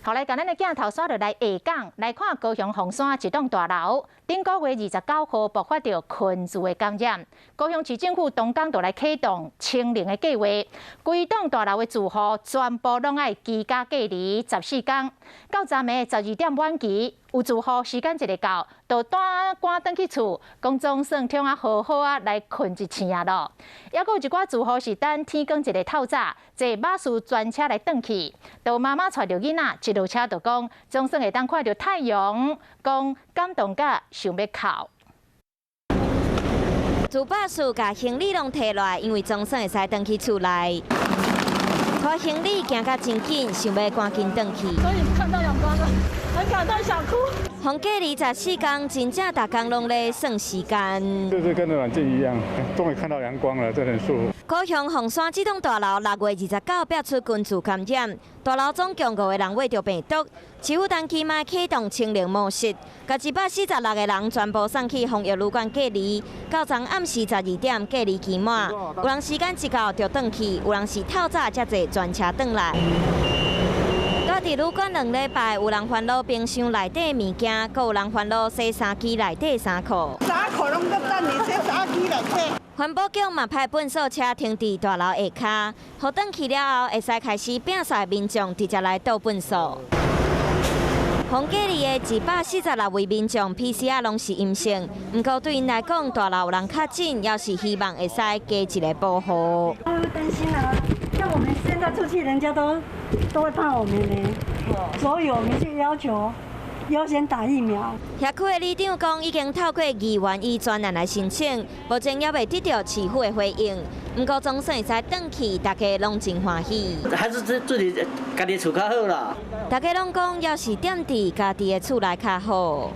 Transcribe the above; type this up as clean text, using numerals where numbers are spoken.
後來，共咱的鏡頭煞落來下港來看高雄鳳山一棟大樓，頂個月29號爆發著群聚的感染。高雄市政府當工就來啟動清零的計劃，規棟大樓的住戶全部攏愛居家隔離14工。到昨暝12點滿期，有住戶時間一个到，就趕趕轉去厝，講總算通啊好好啊來睏一醒咯。猶閣有一寡住戶是等天光一个透早，坐巴士專車來轉去，就媽媽帶著囡仔一落車就講，總算會當看著太陽，講感動甲想欲哭。住巴士共行李攏提來，因為總算會使轉去厝內。拖行李行甲真緊，想欲趕緊轉去。終於看到陽光了，很感動，想哭。予隔離14工，真正逐工攏咧算時間。就是跟軟禁一樣，終於看到陽光了，真的很舒服。高雄鳳山這棟大樓6月29爆出群聚感染，大樓總共五個人秽著病毒，市府當期嘛啟動清零模式，共146個人全部送去防疫旅館隔離，到昨暗時12點隔離期滿，有人時間一到就轉去，有人是透早才坐專車轉來。蹛佇旅館2禮拜，有人煩惱冰箱內底物件，閣有人煩惱洗衫機內底衫褲。衫褲攏閣等佇洗衫機內底。環保局嘛派糞掃車停佇大樓下跤，予轉去了後，會使開始摒掃的民眾直接來倒糞掃。予隔離的146位民眾 PCR 攏是陰性，毋過對𪜶來講，大樓有人確診，猶是希望會使加一个保護。會擔心啊，像我們現在出去，人家都會怕我們呢，所以我們就要求優先打疫苗。轄區的里長講，已經透過議員以專案來申請，目前猶未得著市府的回應。毋過總算會使轉去，大家攏真歡喜。還是自己家己厝較好啦。大家攏講，猶是踮佇家己的厝內較好。